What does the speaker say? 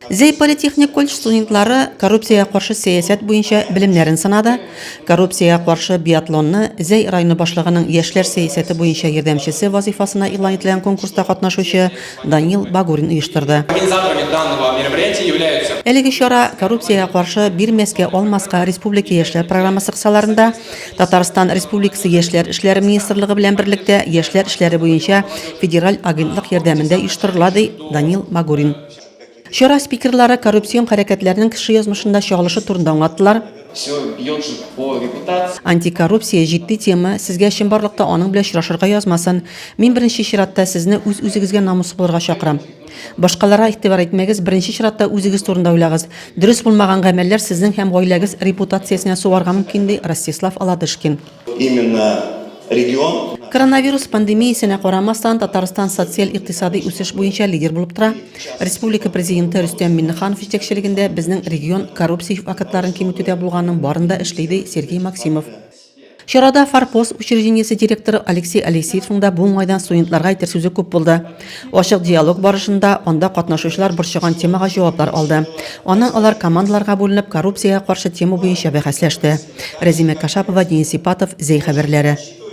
Зәй политехник колледж студентлары коррупциягә каршы сәясәт буенча белемнәрен сынады. Коррупциягә каршы биатлонны Зәй районы башлыгының яшьләр сәясәте буенча ярдәмчесе вазыйфасына игълан ителгән конкурста катнашучы Данил Багурин оештырды. Организаторами данного мероприятия являются. Әлеге чара Коррупциягә каршы бирмәскә, алмаска республика яшьләр программасы кысаларында Татарстан Республикасы Яшьләр эшләре министрлыгы белән берлектә Яшьләр эшләре буенча федераль агентлык ярдәмендә оештырыла, ди Данил Магурин. Чара спикерлары коррупцион хәрәкәтләрнең кеше язмышында чагылышы турында аңлаттылар. Антикоррупция, җитди тема, сезгә чынбарлыкта аның белән очрашырга язмасын. Мин беренче чиратта сезне үз-үзегезгә намуслы булырга чакырам. Башкаларга игътибар итмәгез, беренче чиратта үзегез турында уйлагыз. Дөрес булмаган гамәлләр сезнең һәм гаиләгез репутациясенә сугарга мөмкин, ди Ростислав Аладышкин. Именно регион. Коронавирус пандемиясенә карамастан, Татарстан социаль-икътисадый үсеш буенча лидер булып тора. Республика Президенты Рөстәм Миңнеханов җитәкчелегендә безнең регион коррупция фактларын киметүдә булганның барын да эшли, ди Сергей Максимов. Чарада Форпост учреждениесе директоры Алексей Алексеевның да бу уңайдан студентларга әйтер сүзе күп булды. Ачык диалог барышында анда катнашучылар борчыган темага җаваплар алды. Аннан алар командаларга бүленеп коррупциягә каршы тема буенча бәхәсләште. Рәзимә Кашапова, Денис Ипатов, Зәй хәбәрләре.